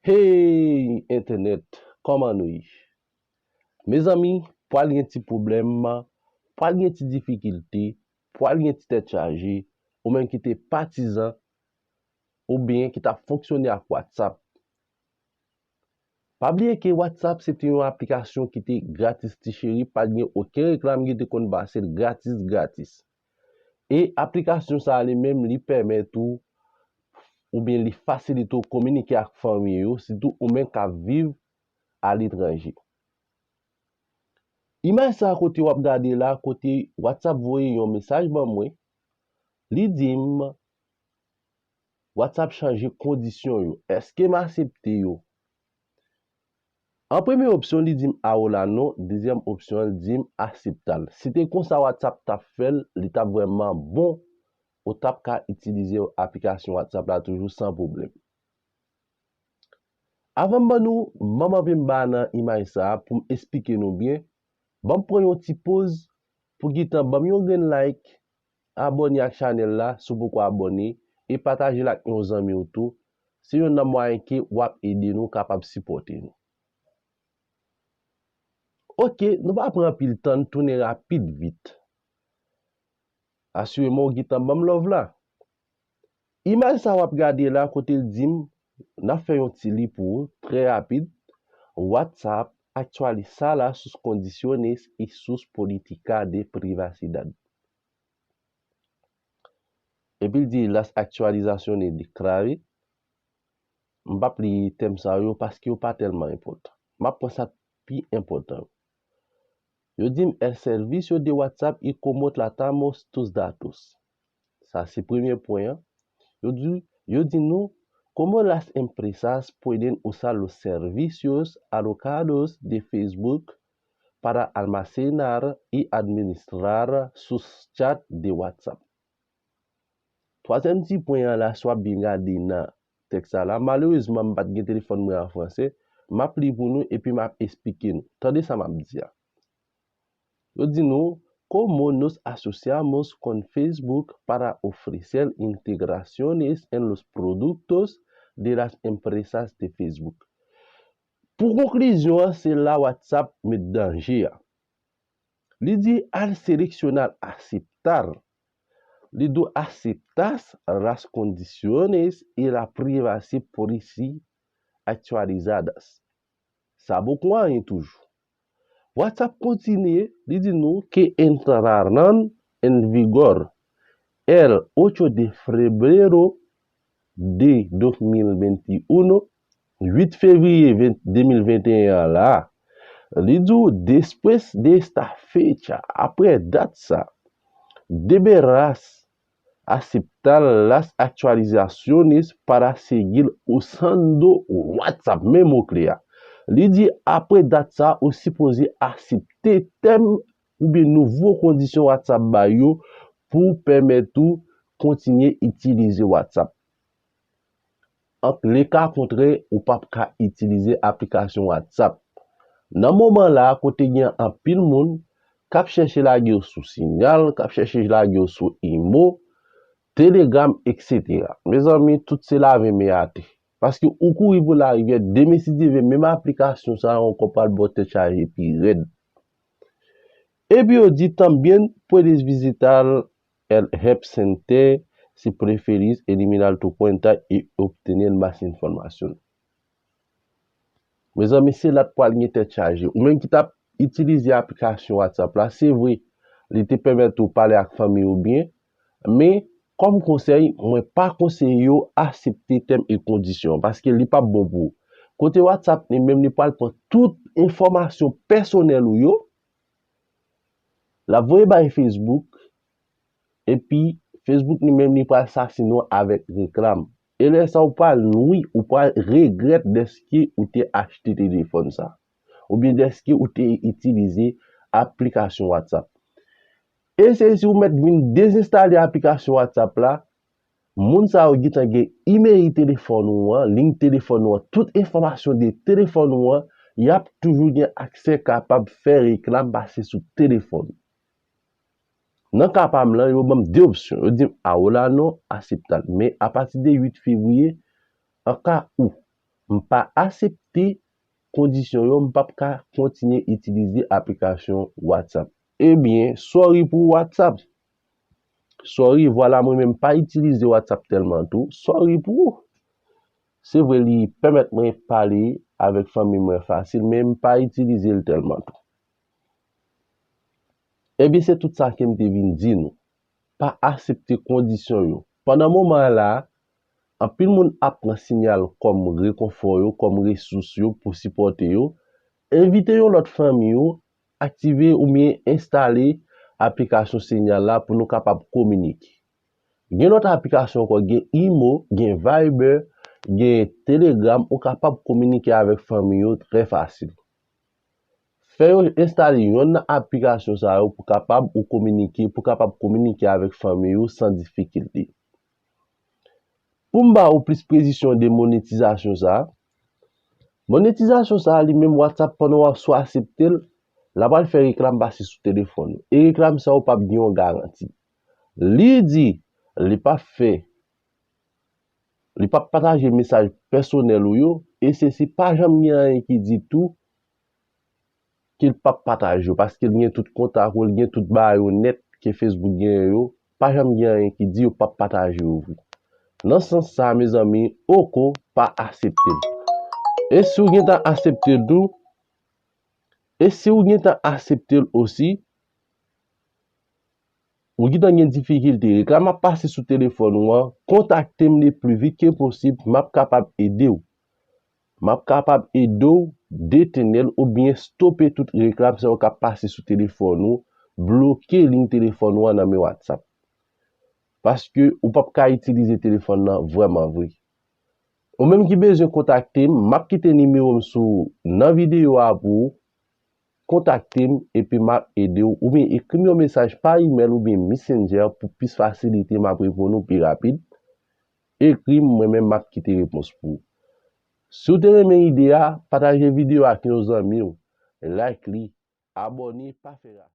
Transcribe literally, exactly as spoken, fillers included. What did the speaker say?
Hey entènèt, kòman nou ye? Mezanmi, pwal gen ti pwoblèm, pwal gen ti difikilte, pwal gen ti tèt chaje, ou menm ki te patizan oubyen ki t ap fonksyone ak WhatsApp. Pa bliye ke WhatsApp se te yon aplikasyon ki te gratis ti cheri, pa t gen okenn reklam ki te konn pase l, gratis, gratis. E aplikasyon sa a li menm, li pèmèt ou, oubyen li fasilite w kominike ak fanmi yo, sitou ou menm k ap viv aletranje. Imaj sa a kote w ap gade la, kote WhatsApp voye yon mesaj ban mwen, li di m, WhatsApp chanje kondisyon yo. Èske m aksepte yo? An premye opsyon, li di m awo la non, dezyèm opsyon an, li di m aksepte l. Si te konsa WhatsApp t ap fè l, li t ap vrèman bon, ou t ap ka itilize aplikasyon WhatsApp la toujou san pwoblèm. Avan m ban nou manman pen m ba nan imaj sa a pou m esplike nou byen, ban m pran yon ti poz pou gentan ban m yon grenn like, abòne ak chanèl la si w poko abòne, e pataje l ak yon zanmi w tou. Se yonn nan mwayen ke w ap ede nou kapab sipòte nou. Oke, nou pa pran anpil tan, n tounen rapid vit. Asireman w gentan ban m love la. Imaj sa w ap gade la kote l di m, n ap fè yon ti li pou ou, trè rapid. WhatsApp actualizará sus condiciones y sus política de privacidad. Epi l di las actualizaciones de clave. M p ap li tèm sa yo paske yo pa tèlman enpòtan. M ap pran sa k pi enpòtan yo. Yo di m el servicio de WhatsApp y cómo tratamos tus datos. Sa se premye pwen an. Yo di, yo di nou, cómo las empresas pueden usar los servicios alocados de Facebook para almacenar y administrar sus chat de WhatsApp. Twazyèm ti pwen an la, si w ap byen gade nan tèks sa la, malerezman, m pa t gen telefòn mwen an franse, m ap li pou nou epi m ap esplike nou. Tande sa m ap di a. Yo di nou, cómo nos asociamos con Facebook para ofrecer integraciones en los productos de las empresas de Facebook. Pou konklizyon an, se la WhatsApp met danje a. Li di al seleccionar aceptar. Li di w aceptas las condiciones y la privacy policy actualizadas. Sa poko anyen toujou. WhatsApp kontinye, li di nou que entrarán en vigor el ocho de febrero de dos mil veintiuno, uit fevriye de mil venteyen an la, li di w, después de esta fecha, apre dat sa, deberás aceptar las actualizaciones para seguir usando WhatsApp. Men mo kle a. Li di apre dat sa, ou sipoze aksepte tèm oubyen nouvo kondisyon WhatsApp bay yo pou pèmèt ou kontinye itilize WhatsApp. An le ka kontrè, ou p ap ka itilize aplikasyon WhatsApp. Nan moman la a, kote gen anpil moun k ap chèche lage yo sou Signal, k ap chèche lage yo sou Imo, Telegram, etsetera. Mezanmi, tout se lave men atè. Paske ou kouri pou larivyè, demen si Dye vle, menm aplikasyon sa a ankò pral ba w tèt chaje pi rèd. Epi yo di, también puedes visitar el Help Center si prefieres eliminar tu cuenta y obtener más información. Mezanmi, se la t pral gen tèt chaje. Ou menm ki t ap itilize aplikasyon WhatsApp la, se vre, li te pèmèt ou pale ak fanmi ou byen, men kòm konsèy, mwen pa konseye yo aksepte tèm e kondisyon, paske li p ap bon pou ou. Kote WhatsApp li menm, li pral pran tout enfòmasyon pèsonèl ou yo, l ap voye bay Facebook, epi Facebook li menm li pral sasinen w avèk reklam. E lè sa a, ou pral nwi, ou pral regrèt dèske ou te achte telefòn sa, oubyen dèske ou te itilize aplikasyon WhatsApp. E se si ou mèt vin dezenstale aplikasyon WhatsApp la, moun sa yo gentan gen imeri telefòn ou an, liy telefòn ou an, tout enfòmasyon de telefòn ou an, y ap toujou gen aksè kapab fè reklam pase sou telefòn. Nan ka pa m lan, yo ban m de opsyon. Yo di m, ahora no, aceptar. Men apati de uit fevriye, an ka ou M pa aksepte kondisyon yo, m p ap ka kontinye itilize aplikasyon WhatsApp. Ebyen, sorry pou WhatsApp. Sorry, vwala mwen menm pa itilize WhatsApp tèlman tou. Sorry pou ou. Se vre, li pèmèt mwen pale avèk fanmi mwen fasil, men m pa itilize l tèlman tou. Ebyen, se tout sa ke m te vin di nou. Pa aksepte kondisyon yo. Pandan moman an la, anpil moun ap pran Signal kòm rekonfò yo, kòm resous yo pou sipòte yo. Envite yon lòt fanmi yo aktive oubyen enstale aplikasyon Signal la pou nou kapab kominike. Gen lòt aplikasyon ankò, gen Imo, gen Viber, gen Telegram, ou kapab kominike avèk fanmi yo trè fasil. Fè yo enstale yonn nan aplikasyon sa yo pou kapab ou kominike, pou kapab kominike avèk fanmi yo san difikilte. Pou m ba ou plis prezisyon de monetizasyon sa, monetizasyon sa li menm WhatsApp pandan w ap sou aksepte l, l ap al fè reklam pase sou telefòn ou. E reklam sa yo p ap gen yon garanti. Li di li p ap fè, li p ap pataje mesaj pèsonèl ou yo, e sesi pa janm gen anyen ki di tou ke l p ap pataje yo, paske l gen tout kontak ou, l gen tout bagay ou nèt ke Facebook genyen yo, pa janm gen anyen ki di yo p ap pataje yo vre. Nan sans sa, mezanmi, oko pa aksepte l. E si w gentan aksepte l tou, e si w gentan aksepte l osi, ou gentan gen difikilte, reklam ap pase sou telefòn ou an, kontakte m le pli vit ke posib, m ap kapab ede w. M ap kapab ede w detene l oubyen stope tout reklam sa yo k ap pase sou telefòn ou, bloke liy telefòn ou an nan men WhatsApp. Paske ou p ap ka itilize telefòn nan vrèman vre. Ou menm ki bezwen kontakte m, m ap kite nimewo m sou nan videyo a pou ou. Kontakte m epi m ap ede w, oubyen ekri m yon mesaj pa imèl oubyen Messenger pou plis fasilite m ap reponn ou pi rapid. Ekri m, mwen menm m ap kite repons pou ou. Si w te renmen ide a, pataje videyo a ak yon zanmi w, like li, abòne, pa fè rate.